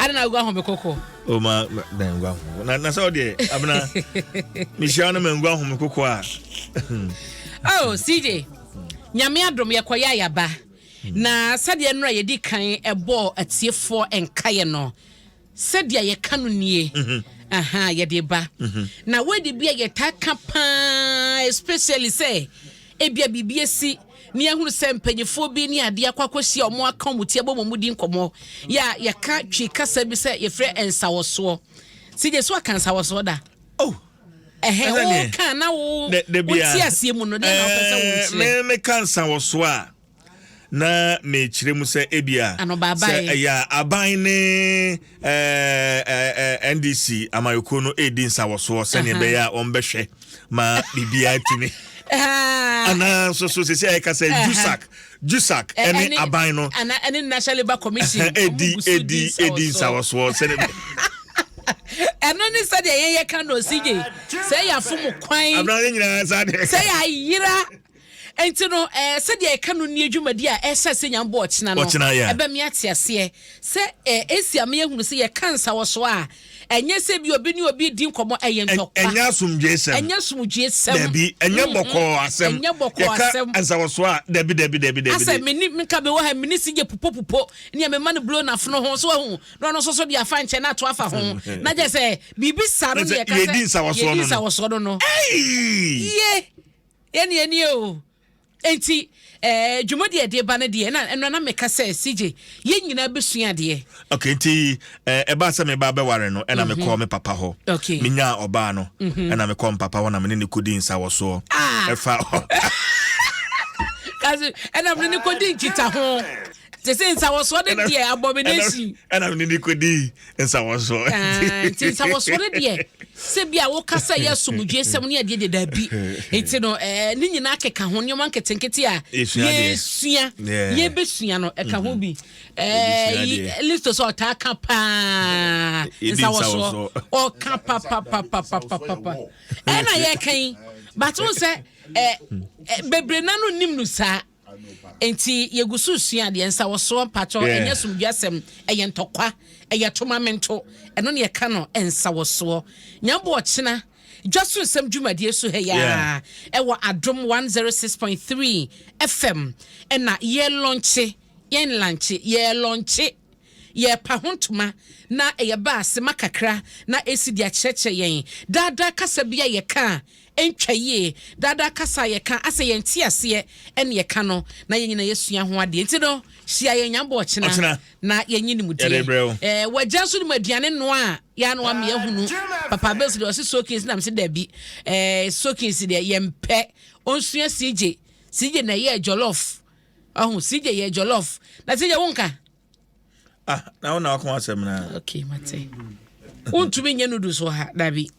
Ade na agu ahome koko. O ma na ngu ahome. Na na sɛ ɔdeɛ abena mehyia no ma ngu ahome koko a. Oh CJ, Nyame adom yɛkɔyɛ ayaba. Na sɛdeɛ nnora yɛdi kan ɛbɔɔ atiefoɔ nkaeɛ no, sɛdeɛ yɛka no nie. Aha, yɛde ba. Na wei bi a yɛtaa ka paa, especially sɛ ebia biribi asi ne yɛhunu sɛ mpanyinfoɔ bi ne adeɛ akɔ akɔhyia, ɔmo aka ɔmo ti abɔ ɔmo di nkɔmmɔ yɛ a, yɛka Twi kasa bi sɛ yɛfrɛ nsawɔsoɔ. CJ, so aka nsawɔsoɔ da? Oh. Ɛhɛn, wo ka na wo wote aseɛ mu no deɛ na wopɛ sɛ wo nkyerɛ. Me meka nsawɔsoɔ a, na mekyerɛ mu sɛ ebia sɛ ɛyɛ aban ne NDC amayɔkuo no ɛredi nsawɔsoɔ sɛneɛ ɛbɛyɛ a wɔmbɛhwɛ ma biribiara tumi anaa nso so sɛsi a yɛka sɛ JUSAG ɛne aban no ɛne National Labour Commission ɛdi ɛdi ɛdi nsawɔsoɔ sɛne Ɛno ne sɛdeɛ yɛyɛ ka no, CJ, sɛ yɛ afom kwan abena ne nyinaa saa deɛ sɛ yɛ ayera. Nti no sɛdeɛ ɛka no nie, dwumadi a ɛhyɛ sɛ nyambɔ ɔkyena no ɛbɛme ate aseɛ sɛ ɛsi ama yɛhunu sɛ yɛka nsawɔsoɔ a, ɛnyɛ sɛ bi obi ne obi di nkɔmmɔ, ɛyɛ ntɔkwa. Ɛnyɛ asomdwe sɛm. Ɛnyɛ asomdwe sɛm. Dabi, ɛnyɛ bɔkɔɔ asɛm. Ɛnyɛ bɔkɔɔ asɛm. Yɛka nsawɔsoɔ a, dabi, dabi, dabi, dabi. Asɛ meni nka me wɔ ha, meni si gye pupopupo ne mema no bulo n'afono ho so ahu na ɔno nso so de afa nkyɛn na ato afa ho na gye sɛ biribi saa no ne yɛka sɛ yɛdi nsawɔsoɔ no ye yɛne yɛnie o. Nti dwumadi a yɛde ba no deɛ, na ɛno na meka sɛ CJ, yɛn nyinaa bɛsua adeɛ. Okay, nti ɛbaa sɛ meba bɛware no, ɛna mekɔɔ me papa hɔ. Menyaa ɔbaa no, ɛna mekɔɔ me papa hɔ na mene ne kɔdi nsawɔsoɔ. Ɛfa kasi ɛna mene ne kɔdi nkita ho te sɛ nsawɔsoɔ no deɛ, abomination. Ɛna mene ne kɔdi nsawɔsoɔ. Nti nsawɔsoɔ no deɛ, sɛ bi a woka sɛ yɛ asomdwe sɛm ne adeɛ deɛ, daabi. Nti no ne nyinaa keka ho, nneɛma nketenkete a yɛsua, yɛbɛsua no ɛka ho bi. Listo sɛ ɔtaa ka paa nsawɔsoɔ, ɔka papapapapapa ɛna yɛka yi, but wo sɛ bebree na no nim no saa. Nti yɛgu so sua adeɛ. Nsawɔsoɔ mpakyɛw, ɛnyɛ somdwe asɛm, ɛyɛ ntɔkwa, ɛyɛ tomamento, ɛno ne yɛka no nsawɔsoɔ. Nyambɔ ɔkyena dwa so nsɛm dwumadie so ha yi ɛwɔ Adom 106.3 FM, ɛna yɛlaunche, yɛn launche, yɛlaunche, yɛpa ho ntoma na ɛyɛ ba asema kakra na ɛsi de akyerɛkyerɛ yɛn daadaa kasa bi a yɛka a ɛntwa yie, daadaa kasa a yɛka asɛ yɛn te aseɛ ɛne yɛka no, na yɛn nyinaa yɛsua ho adeɛ. Nti no hyia yɛn nyambɔ ɔkyena na yɛnyi nimdeɛ. Wagya nso ne mu aduane noa a yɛa no ama yɛahunu papa bɛs deɛ ɔse soakings, nam sɛ dabi, soakings deɛ yɛmpɛ. Ɔnsua CJ, CJ na ɛyɛ jollof. Ɔho CJ yɛ jollof na CJ wonka. Ah, na wo na waka asɛm na. Okay, mate. Wontumi nyɛ noodles wɔ ha dabi.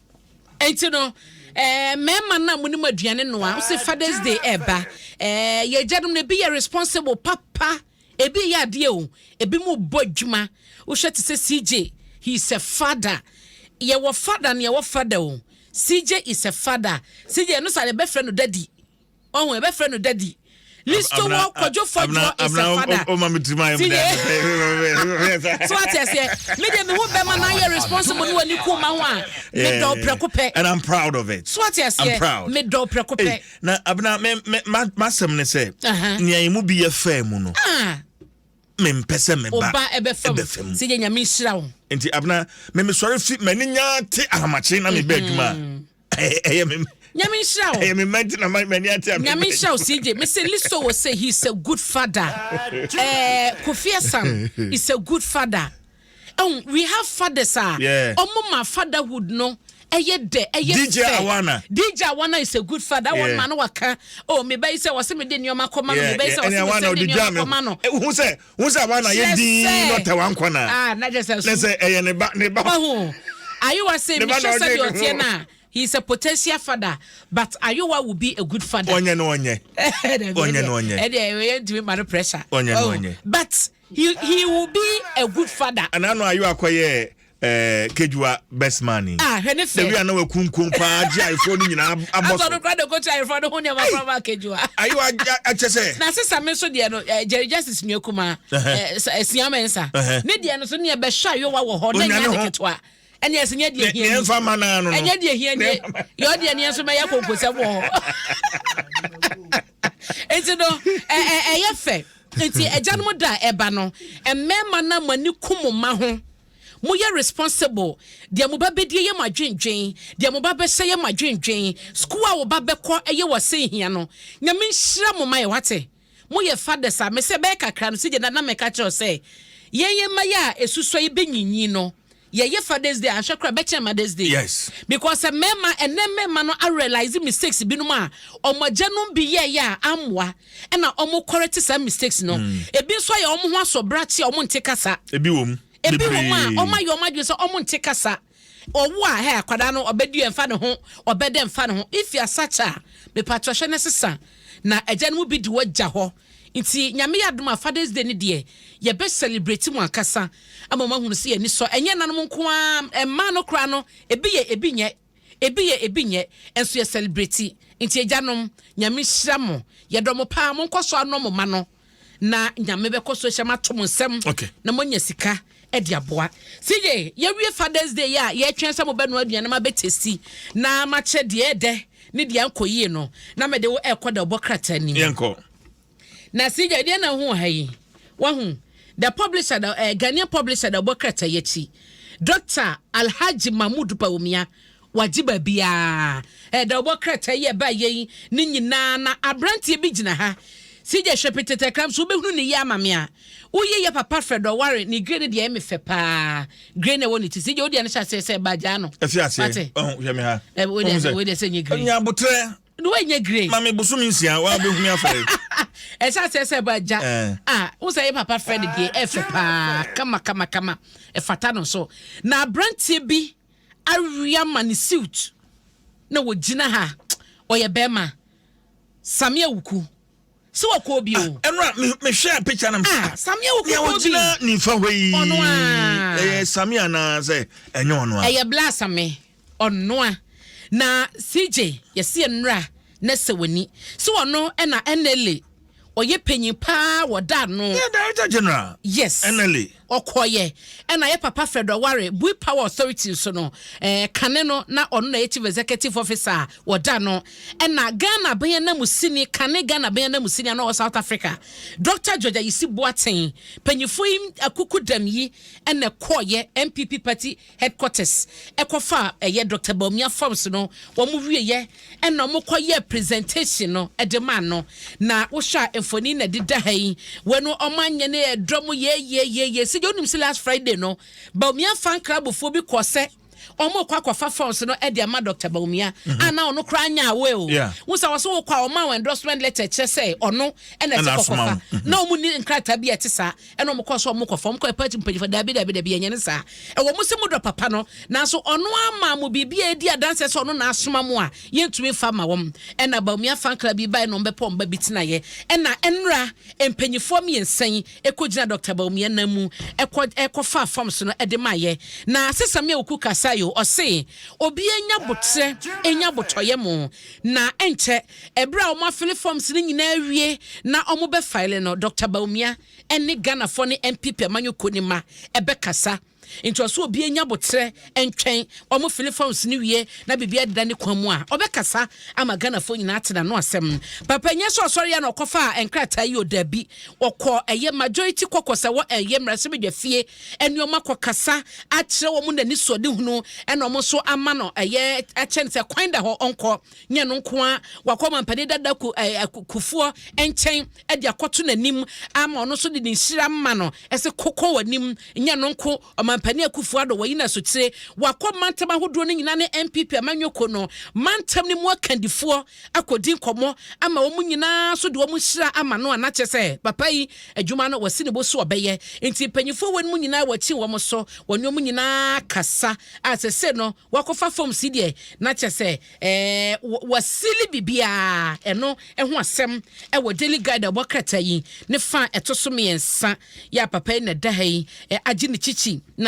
Nti no mmarima no a monim aduane noa, wo sɛ Fathers Day ɛɛba, yɛgyanom no ebi yɛ responsible papa, ebi yɛ adeɛ o, ebi mu bɔ adwuma. Wohwɛ te sɛ CJ, he is a father. Yɛwɔ father ne yɛwɔ father o. CJ is a father. CJ ɛno sa yɛbɛfrɛ no daddy. Ɔho yɛbɛfrɛ no daddy. Listo wɔ Kwadwo Fɔdwo is a father. So ate aseɛ, me deɛ mehu bɛma na ayɛ responsible ne wani ku ma ho a, medɔ prɛko pɛ. And I'm proud of it. So ate aseɛ, I'm proud. Medɔ prɛko pɛ. Na abena me me masɛm ne sɛ nea emu bi yɛ fɛɛ mu no, mempɛ sɛ meba ɔba ɛbɛfam mu. Sɛ yɛ Nyame nhyira wo. Nti abena me mesɔre fi m'ani nya te ahomakye na meba adwuma a, ɛyɛ me Nyame nhyira wo. Ɛyɛ me mma nti na m'ani ate a. Nyame nhyira wo, CJ. Me se Listo wɔ sɛ he is a good father. Kofi Asam is a good father. Oh, we have fathers a ɔmo ma fatherhood no ɛyɛ dɛ, ɛyɛ DJ fɛ. Awana. DJ Awana is a good father. Wɔn ma no waka, oh, me bɛyi sɛ wɔsɛ me de nneɛma kɔma no, me bɛyi sɛ wɔsɛ me sɛ de nneɛma kɔma no. Hu sɛ hu sɛ Awana yɛ din na ɔtɛ wa nkɔ na. Ah, na kyerɛ sɛ na sɛ ɛyɛ ne ba ne ba. Ɔho Ayewa sɛ mehwɛ sɛ deɛ ɔteɛ no a, he is a potential father, but Ayewa will be a good father. Ɔnyɛ no, ɔnyɛ ɔnyɛ no, ɔnyɛ. Ɛdeɛ ɛyɛ ntumi ma no pressure. Ɔnyɛ no, ɔnyɛ. But he will be a good father. Ɛna no Ayewa kɔyɛ. Kejuwa best man yi. Ah, hwɛ ne fɛ. Dabi a na wakunkum paa gye ayeforɔ no nyinaa abɔ so. Asɔ no kora de kotu ayeforɔ no ho nneɛma kora ma Kejuwa. Ayewa akyɛ sɛ. Na sesa me nso deɛ no Jerry Justice nua kumaa Sia Mensah ne deɛ no so ne ɛbɛhwɛ ayowa wɔ hɔ na nya ne ketewa. Ɛne ɛsɛ nyɛ deɛ hia ni. Nfa ma naa no no. Ɛnyɛ deɛ hia ni. Yɛ ɔdeɛ ne nso mɛyɛ konkosɛm wɔ hɔ. Nti no ɛyɛ fɛ. Nti agyanom da a ɛba no, mmarima no a mo ani ku mo mma ho, moyɛ responsible, deɛ mo ba bɛdie yɛ mo adwendwen, deɛ mo ba bɛhyɛ yɛ mo adwendwen, school a wo ba bɛkɔ yɛ wɔ asɛnhia hia no, Nyame nhyira mo ma yɛ, wate? Moyɛ fathers a, mese ɛbɛyɛ kakra no, sɛdeɛ na meka kyerɛ wo sɛ, yɛn yɛn mma yi a ɛsusua yi bɛnyinyin no, Yɛyɛ Father's Day a, anhwɛ koraa ɛbɛkyɛn Mother's Day. Yes. Because sɛ mmarima, ɛnnɛ mmarima no arealise mistakes binom a wɔn agyanom bi yɛeɛ a ammoa, ɛna wɔn correct saa mistakes no. Ebi nso ayɛ wɔn ho asobrakye a wɔn nte kasa. Ebi wɔ mu. Ebi wɔ mu a Bebree. wɔn ayɛ wɔn adwene sɛ wɔn nte kasa. Ɔwo a, hɛ, akwadaa no, ɔbɛdua mfa ne ho, ɔbɛdɛ mfa ne ho. If you are such a, mepatwɔ hwɛ na sesa. Na agya no mu bi de wo agya hɔ. Nti Nyame yɛ adom a Father's Day no deɛ yɛbɛ celebrate mo ankasa ama mo ahunu sɛ yɛn ani sɔ. Ɛnyɛ ɛnanom nko ara, mmaa no koraa no ebi yɛ ebi nyɛ, ebi yɛ ebi nyɛ, nso yɛ celebrate. Nti agyanom, Nyame nhyira mo, yɛdɔ mo paa, monkɔ so anɔ mo mma no na Nyame bɛkɔ so ahyira mo ato mo nsam Okay. na moanya sika de aboa. CJ, yɛawie Father's Day yi a yɛretwɛn sɛ mobɛnoa aduane ma abɛtesti na makyerɛ deɛ ɛdɛ ne deɛ ankɔ yie no, na mede wo rekɔ dawubɔ krataa no mu. Yɛnkɔ. Na CJ, deɛ na wohu wɔ ha yi, wahu? The publisher, the, eh, Ghanaian publisher dawubɔ krataa yi akyi, Dr. Alhaji Mahmood Bawumia, wagye baabiara. Eh, dawubɔ krataa yi a ɛbaa yɛ yi ne nyinaa na aberanteɛ bi gyina ha. CJ, hwɛ petetekram so wobɛhunu ne yie ama me a. Woyɛ yɛ papa Fred ɔware ne grey no deɛ ɛyɛ me fɛ paa. Grey na ɛwɔ ne ti. CJ, wo deɛ no hyɛ aseɛ sɛ ɛba gyaa no. Ɛfi aseɛ. Wate? Ɔho, hwɛ me ha. Eh, wo deɛ wo deɛ sɛ nyɛ grey. Nya abotrɛ. No nyɛ grey. Ma me bosom nsia wa bɛhunu afɛre. Ɛhyɛ aseɛ sɛ ɛba gya. Eh. Ah, wo sɛ yɛ papa Fred deɛ ɛfɛ paa. Kama kama kama. Ɛfata no so. Na aberanteɛ bi awia ma ne suit na wɔgyina ha. Ɔyɛ bɛrima. Samia Wuku. Sɛ wɔkɔɔ bi o. Ah, ɛno a mehwɛ picture no. Ah, Samia Wuku kɔɔ bi. Nea ɔgyina nifa hɔ yi. Ɔno a. Ɛyɛ Samia anaa sɛ ɛnyɛ ɔno a. Ɛyɛ Bla Same. Ɔno a. Na CJ, yɛse nnora na sɛ w'ani. Sɛ ɔno ɛna NLA. Ɔyɛ panyin paa wɔ da ano. Yeah, Director General. Yes. NLA. Ɔkɔyɛ. Ɛna yɛ papa Fred Ɔware, Bui Power Authority nso no, eh, kane no na ɔno na ɛyɛ Chief Executive Officer a wɔda no. Ɛna Ghana aban ananmusini, kane Ghana aban ananmusini a na ɔwɔ South Africa, Doctor George Ayisi Boateng, panyinfoɔ yi akuku dam yi ɛna ɛkɔɔyɛ NPP Party headquarters ɛkɔfaa ɛyɛ Doctor Bawumia forms no, wɔn wieɛ ɛna wɔn kɔ yɛɛ presentation no ɛde maa no. Na wohwɛ a mfoni na ɛdeda ha yi, wei no wɔn anyɛ no ɛdɔ mo yeyeyeye. Sɛ deɛ wonim sɛ last Friday no, Bawumia fan club foɔ bi kɔɔ sɛ wɔn rekɔ akɔfa forms no ɛde ama Doctor Bawumia, a na ɔno koraa anya away o. Wo sɛ wɔsɛ wokɔ a wɔma wɔn endorsement letter kyerɛ sɛ ɔno ɛna ɛsɛ kɔkɔfa. Na wɔn ni nkrataa bi a ɛte saa. Ɛna wɔn kɔɔ so wɔn kɔfa, wɔn kɔɛ party mpanyinfoɔ, daabi daabi daabi ɛnyɛ ne saa. Ɛwɔ mo sɛ mo dɔ papa no, nanso ɔno ama mo biribi a edi adanseɛ sɛ ɔno na asoma mo a yɛntumi nfa ma wɔn. Ɛna Bawumia fan club yi baeɛ na wɔn bɛpɔ wɔn ba bi tenaeɛ. Ɛna ɛnora mpanyinfoɔ mmiɛnsa yi ɛkɔ gyina Doctor Bawumia nan mu ɛkɔ ɛkɔfaa forms no ɛde maeɛ. Na sɛ Samia Wuku kasaeɛ o, ɔse obiara nya botrɛ, nya botɔyɛ mo na ɛnkyɛ ɛberɛ a wɔn afele forms no nyinaa awie na wɔn bɛ file no, Doctor Bawumia ne Ghanafoɔ ne NPP amanyɔkuo no mma ɛbɛkasa. Nti ɔsɛ obiara nya aboterɛ ntwɛn wɔn file forms no wie na biribiara deda ne kwan mu a, ɔbɛkasa ama Ghanafoɔ nyinaa ate n'ano asɛm. Papa nyɛ sɛ ɔsɔre a na ɔkɔfaa nkrataa yi o, dabi. Ɔkɔ ɛyɛ majority caucus ɛwɔ ɛyɛ mmarahyɛbadwa fie ɛne wɔn akɔkasa akyerɛ wɔn n'anisoadehunu ɛna wɔn nso ama no ɛyɛ akyɛ no sɛ kwan da hɔ ɔnkɔ. Nyɛ no nko ara, wakɔ ɔmampanin dada ku, ɛɛ, Kufuor nkyɛn de akɔto n'anim ama ɔno nso de ne nhyira ama no sɛ kɔkɔ w'anim. Nyɛ no nko, ɔmampanin Akufo Addo wayi no asotire. Wakɔ mantam ahodoɔ no nyinaa ne NPP amanyɔkuo no mantam no mu akandifoɔ akɔdi nkɔmmɔ ama wɔn nyinaa nso de wɔn nhyira ama no a na kyerɛ sɛ papa yi adwuma no wasi ne bo so ɔbɛyɛ. Nti mpanyinfoɔ wɔ no mu nyinaa wakyi wɔn so, wɔne wɔn nyinaa kasa a sese no wakɔfa fam si deɛ na kyerɛ sɛ Ɛɛ, wɔasili biribiara. Ɛno ho asɛm wɔ Daily Guide a ɛbɔ krataa yi ne fa a ɛto so mmiɛnsa yi a papa yi na ɛda ha yi agye ne kyikyi na.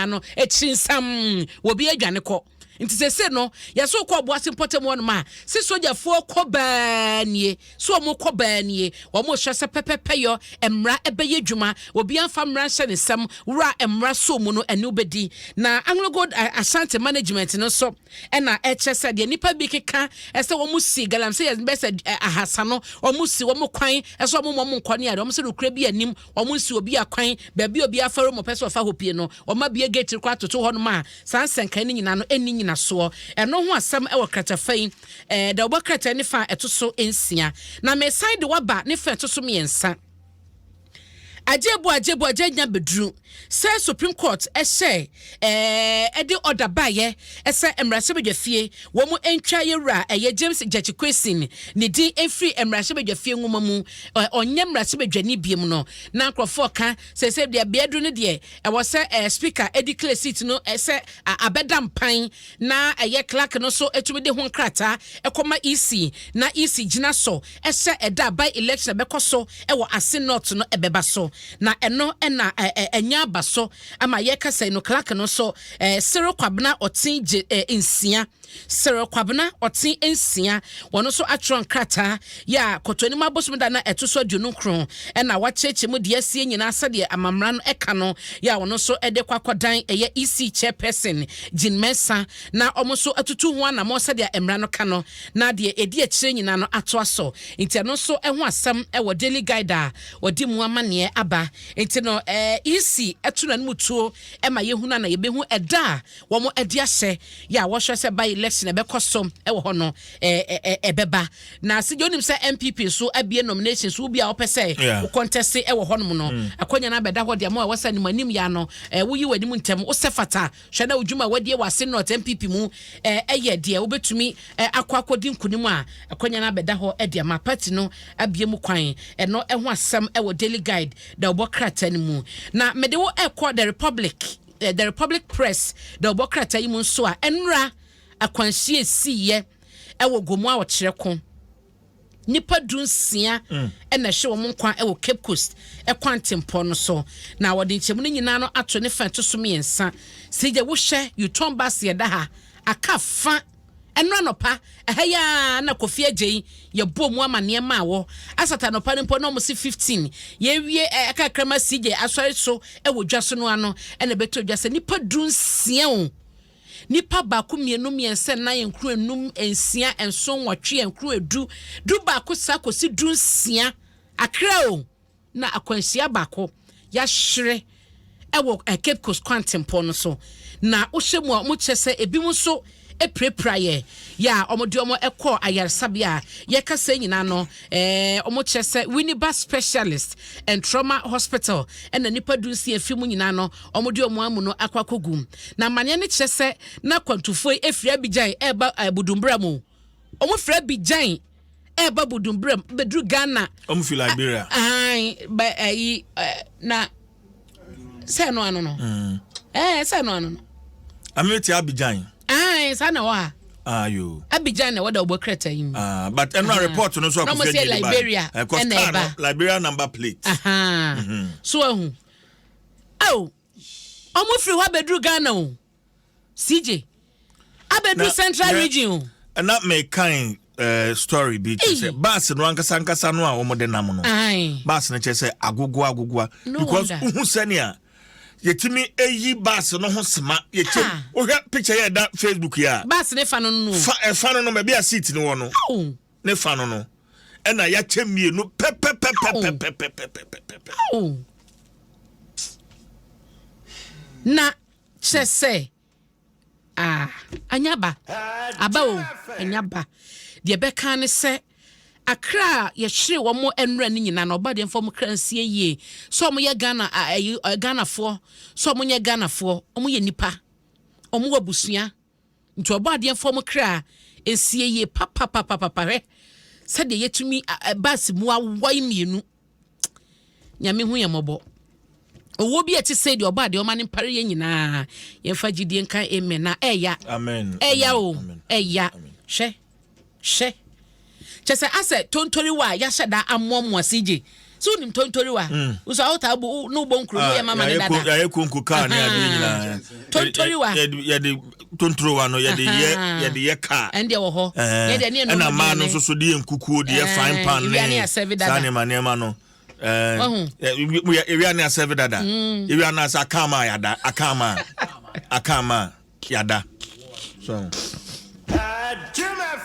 nyinaa no akyiri nsam wɔbi adwane kɔ. Nti sese no yɛsɛ wokɔ Ɔboase mpɔtam hɔnom a, se sogyafoɔ kɔ baa nie, so wɔn kɔ baa nie, wɔn hwɛ sɛ pɛpɛpɛyɔ mmara ɛbɛyɛ adwuma, obi amfa mmara nhyɛ ne nsam, wura mmara so mu no ɛne wobɛdi. Na AngloGold Ashanti management no nso ɛna ɛkyerɛ sɛ deɛ nipa bi keka ɛsɛ wɔn si galamsey yɛ bɛ sɛ 300 no, wɔn si wɔn kwan ɛsɛ wɔn wɔn nkɔ ne adeɛ, wɔn sɛ nokura bi anim, wɔn si obi akwan baabi obi afɔre wɔn pɛ sɛ ɔfa hɔ pie no, wɔn abie gate kɔ atoto hɔ nom a saa nsɛnkan no nyinaa no ɛnni nyinasoɔ. Ɛno ho asɛm ɛwɔ kratafa yi da wɔbɔ krataa ne fa a ɛto so 6. Na mesan de waba ne fa ɛto so 3. Agyebu agyebu agye nya beduru sɛ Supreme Court ɛhyɛ ɛde order baayɛ ɛsɛ mmarahyɛbadwa fie wɔn mu ntwa yɛwura ɛyɛ James Gyakye Quayson ne din efiri mmarahyɛbadwa fie nwoma mu, ɔnyɛ mmarahyɛbadwani biem no. Na nkurɔfoɔ ka sɛ deɛ beaduru no deɛ ɛwɔ sɛ Speaker edi clear seat no ɛsɛ abɛda mpan na ɛyɛ clerk no so etumi de ho nkrataa ɛkɔma EC na EC gyina so ɛhyɛ ɛda by election ɛbɛkɔ so ɛwɔ Assin North no ɛbɛba so. Na ɛno ɛna ɛnya aba so ama yɛkasa no, clerk no so Cyril Kwabena Ɔten gye 6, Cyril Kwabena Ɔten 6, wɔn nso atwerɛ nkrataa yɛ a kɔtɔnim abosom da na ɛto so 29 ɛna wakyerɛkyerɛ mu deɛ asie nyinaa sɛdeɛ amamra no ɛka no, yɛ a wɔn nso ɛde kɔ akɔdan ɛyɛ EC chairperson Jean Mensa na wɔn nso atutu ho anammɔ sɛdeɛ mmara no ka no na deɛ ɛdi akyire nyinaa no atoa so. Nti ɛno nso ɛho asɛm ɛwɔ Daily Guide a wɔde mu amanneɛ aba. Nti no EC ɛto n'anim tuo ɛma yɛhunu na yɛbɛhu ɛda a wɔn ɛde ahyɛ yɛ a wɔhwɛ sɛ by election ɛbɛkɔ so ɛwɔ hɔ no ɛbɛba. Na sɛ onim sɛ NPP nso abie nominations, wo bi a wɔpɛ sɛ wo contest ɛwɔ hɔnom no, akɔnya no abɛda hɔ deɛ mo a wɔsɛ anim anim yɛ ano woyi w'anim ntɛm wosɛ fata hwɛ na odwuma a wadie wɔ Assin North NPP mu ɛyɛ deɛ wobɛtumi akɔ akɔdi nkunim a, akɔnya no abɛda hɔ ɛde ama party no abie mu kwan. Ɛno ɛho asɛm ɛwɔ Daily Guide da wɔbɔ krataa no mu. Na mede wo ɛkɔ The Republic Press da wɔbɔ krataa yi mu nso a, ɛnora akwanhyia esiiɛ ɛwɔ Gomu a wɔkyerɛ ko nipa 16 ɛna ɛhyɛ wɔn nkwa ɛwɔ Cape Coast ɛkwan tempɔ no so. Na wɔde nkyɛmu no nyinaa no ato ne fa ɛto so 3. Sigye wohyɛ U-turn bus yɛda ha aka fa ɛno anɔpa ɛha yi a na Kofi Agye yi yɛbɔ mu ama nneɛma a wɔ asata anɔpa no mpo na ɔmo si 15 yɛwie ɛka krama sigye asɔre so ɛwɔ dwa so no ano ɛna ɛbɛtɔ dwa sɛ nipa 16 o, nipa 1, 2, 3, 4, 5, 6, 7, 8, 9, 10, 11 saa kɔsi 16 akra o na akwanhyia baako yɛahyerɛ ɛwɔ Cape Coast kwantempɔn no so. Na wohyɛ mu a, wɔn kyerɛ sɛ ebi mu nso apirapira yɛ yɛ a wɔde wɔn kɔ ayaresabea a yɛkasa nyinaa no wɔn kyerɛ sɛ Winneba Specialist and Trauma Hospital ɛna nipa 16 efi mu nyinaa no wɔde wɔn amu no akɔ akɔgu. Na amaneɛ no kyerɛ sɛ na kwantufoɔ yi efiri Abidjan ɛreba Budumbura mu, wɔn firi Abidjan ɛreba Budumbura mu bɛduru Ghana. Ɔmo fi Liberia. Ahan bɛ ɛyi na. Sɛ ɛno ano no. Ɛɛ sɛ ɛno ano no. Ame te Abidjan. Ae saa na ɛwɔ ha. Ayo. Abidjan na ɛwɔ da ɔbɔ krataa yi mu. Ah, but ɛno a report no so akofia di ba. Liberia ɛna ɛba. Liberia number plate. Aha. Mm-hmm. So ahu. Aw. Ɔmo firi hɔ abɛduru Ghana o. CJ. Abɛduru Central Region o. Na mekan uh, story bi kyerɛ sɛ bus no ankasa ankasa no a wɔde nam no. Bus no kyerɛ sɛ agogoa agogoa. Because wohu sɛnea yɛtumi eyi bus no ho sema yɛkyɛm ah. Wohwɛ picture yɛ ɛda Facebook yi a. Bus ne fa no no. Fa ɛfa no no baabi a seat no wɔ no. Ne fa no no ɛna yɛakyɛ mmienu pɛpɛpɛpɛpɛpɛpɛpɛpɛ. Na kyerɛ sɛ Ah, anya ba. Aba o, anya ba. Deɛ ɛbɛka ne sɛ, akra a yɛhyere wɔn nnura no nyinaa no, ɔba deɛ mfa wɔn kra nsie yie. Sɛ wɔn yɛ Ghana, ayi, Ghanafoɔ, sɛ wɔn nyɛ Ghanafoɔ, wɔn yɛ nipa. Wɔn wɔ abusua. Nti ɔbɔ adeɛ mfa wɔn kra nsie yie papapapapa. Hwɛ sɛdeɛ yɛtumi baasi mu awae mmienu. Nyame hu yɛn mmɔbɔ. Owuo bi a ɛte sei deɛ ɔbɔ adeɛ ɔma no mpare yɛn nyinaa. Yɛmfa gyidie nka amen na ɛya. Amen. Ɛya o. Ɛya. Hwɛ. Hwɛ. Kyɛ sɛ asɛ tontoriwa a yɛahyɛ da amoamoa CJ. So wonim tontoriwa? Mm. Wosɔ awotaa bu ne wobɔ nkuro no yɛ mama ne dada. Yɛayɛ konko kaa ne adeɛ nyinaa. Tontoriwa. Yɛde tontorowa no yɛde yɛ yɛde yɛ kaa. Ɛndeɛ wɔ hɔ. Yɛde ne ɛna mmaa no nso so de yɛ nkukuo de yɛ frying pan ne saa nneɛma nneɛma no. Ewia ne asɛve dada. Ewia no asɛ aka ama yada aka ama aka ama yada. So.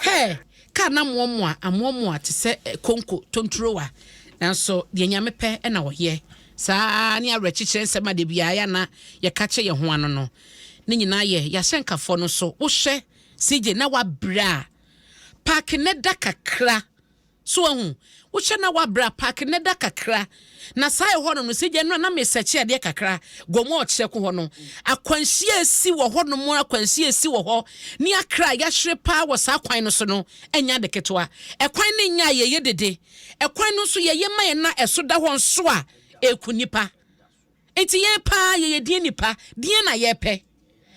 Hey, kaa na amoamoa amoamoa te sɛ konko tonturowa nanso deɛ Nyame pɛ na ɔyɛ. Saa ne awerɛkyekyerɛ nsɛm a da biara yɛ na yɛka kyerɛ yɛn ho ano no. Ne nyinaa yɛ yɛahyɛnkafoɔ no so. Wohwɛ CJ na wabrɛ a, paake ne da kakra. So wahu? Wohwɛ na wabrɛ a, paake ne da kakra. Na saa ɛhɔ nom no, CJ no na mesɛkye adeɛ kakra, Gomoa ɔkyerɛ ko hɔ no. Akwanhyia a ɛsi wɔ hɔ nom, akwanhyia a ɛsi wɔ hɔ, ne akra a yɛahwere paa wɔ saa kwan no so no, ɛnyɛ ade ketewa. Ɛkwan no nyɛ a yɛyɛ dede. Ɛkwan no nso yɛyɛ ma yɛn na ɛso da hɔ nso a, ɛku nnipa. Nti yɛn paa yɛyɛ deɛn nipa? Deɛn na yɛpɛ?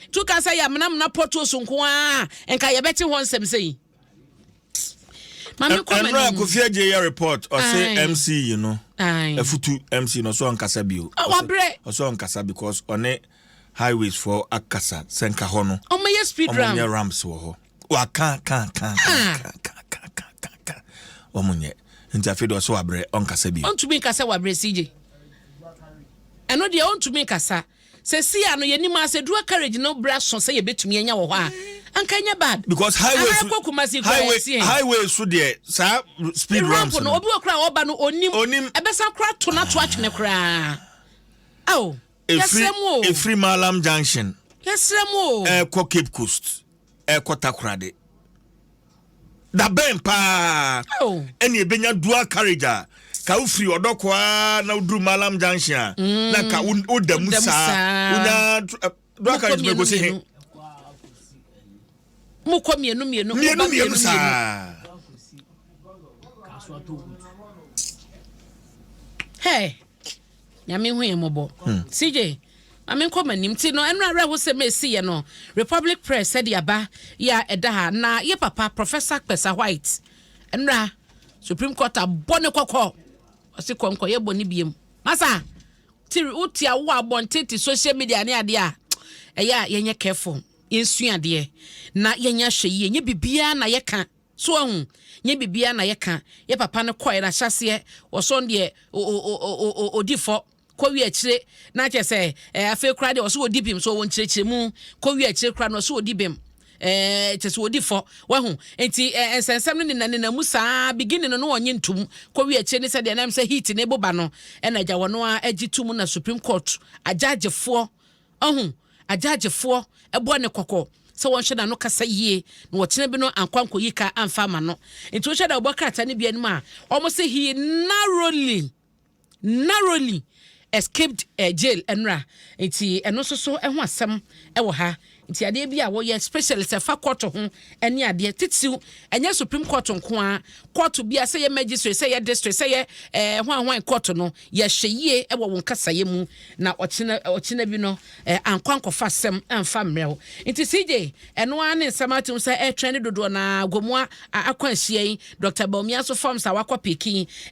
Nti woka sɛ yɛamenamena potholes nko ara a, nka yɛbɛte hɔ nsɛm sɛi. Maame kɔ Ɛnura Kofi Adjei yɛ report ɔse MC yi no afutu MC no ɔsɛ ɔnkasa bio. Wabrɛ. Ɔsɛ ɔnkasa because ɔne highways foɔ akasa sɛ nka hɔ no. Ɔmo yɛ speed ramp. Ɔmo nyɛ ramps wɔ hɔ. Waka ka ka ka ka ka ka ka ka ka wɔn nyɛ nti afei deɛ ɔsɛ wabrɛ ɔnkasa bio. Ɔntumi nkasa wabrɛ CJ ɛno deɛ ɔntumi nkasa sɛ si ano yɛ nim a sɛ dual carriage no brɛ so sɛ yɛbɛtumi anya wɔ hɔ a anka nyɛ bad. Because highway so kɔ highway highway so deɛ saa speed ramps no obi wɔ koraa ɔba no onim onim ɛbɛsa koraa to na to atwene koraa aw yɛsrɛ mu o efiri Malam Junction yɛsrɛ mu o ɛkɔ Cape Coast. ɛrekɔ Takoradi. Da bɛn paa ɛne ɛbɛnya dual carriage a ka wofiri ɔdɔkɔ a na woduru Malam Junction a mm. na ka woda mu saa wonya dual carriage mɛkɔsi he mokɔ mmienu mmienu mmienu mmienu saa. Hey. Nyame hu yɛn mmɔbɔ. CJ, ma menkɔ m'anim. Nti no, ɛno awerɛhosɛm a ɛsiiɛ no, Republic Press de aba yɛ a ɛda ha. Na yɛ papa, Professor Kpesa White, nnora Supreme Court abɔ ne kɔkɔ. Ɔse kɔ nkɔyɛ bɔne biem. Masa, ti wote a wowɔ abɔnten te social media ne adeɛ a, ɛyɛ a yɛnyɛ careful, yɛnsua adeɛ, na yɛnyɛ ahwɛ yie. Nyɛ biribiara na yɛka. So wahu? Nyɛ biribiara na yɛka. Yɛ papa no kɔɛ no ahyɛaseɛ, wɔsɔn deɛ ɔdi fɔ, kɔwie akyire na kyerɛ sɛ eh, afei koraa deɛ ɔso ɔdi bem, so ɔwɔ nkyerɛkyerɛmu, kɔwie akyire koraa no ɔso ɔdi bem. Eh, kyerɛ sɛ ɔdi fɔ, wahu. Nti eh, nsɛnsɛm no nena nena mu saa, beginning no no ɔnye ntum, kɔwie akyire ne sɛ deɛ nam sɛ heat ne boba no, ɛna agya wɔno a agye tum na Supreme Court agyagyefoɔ Ɔho, agyaagyefoɔ bɔ no kɔkɔ sɛ wɔnhwɛ n'ano kasa yie na ɔkyena bi no ankɔ ankɔyi ka amfa ama no. Nti wohwɛ dɛ wɔbɔ krataa no bi anim a, wɔn se he narrowly, narrowly. Escaped jail ɛnora, nti ɛno nso so ɛho asɛm ɛwɔ ha. Nti adeɛ bi a wɔyɛ specialist ɛfa court ho ɛne adeɛ titiriw, ɛnyɛ Supreme Court nko a, court bi a, sɛ yɛ magistrate, sɛ yɛ district, sɛ yɛ hwan hwan court no, yɛhyɛ yie ɛwɔ wɔn kasayɛ mu na ɔkyena ɔkyena bi no ankɔ ankɔfa asɛm amfa mmerɛw. Nti CJ, ɛno ara ne nsɛm atum sɛ ɛtwɛn ne dodoɔ na Gomoa akɔ ahyia yi. Dr Bawumia nso forms a wakɔ pick,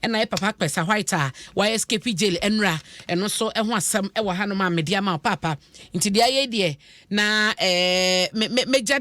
ɛna yɛ papa Kpessa Whyte a wayɛ escape jail ɛnura, ɛno nso ɛho asɛm ɛwɔ hanom a mede ama wo paapa. Nti deɛ ayɛ deɛ na megya.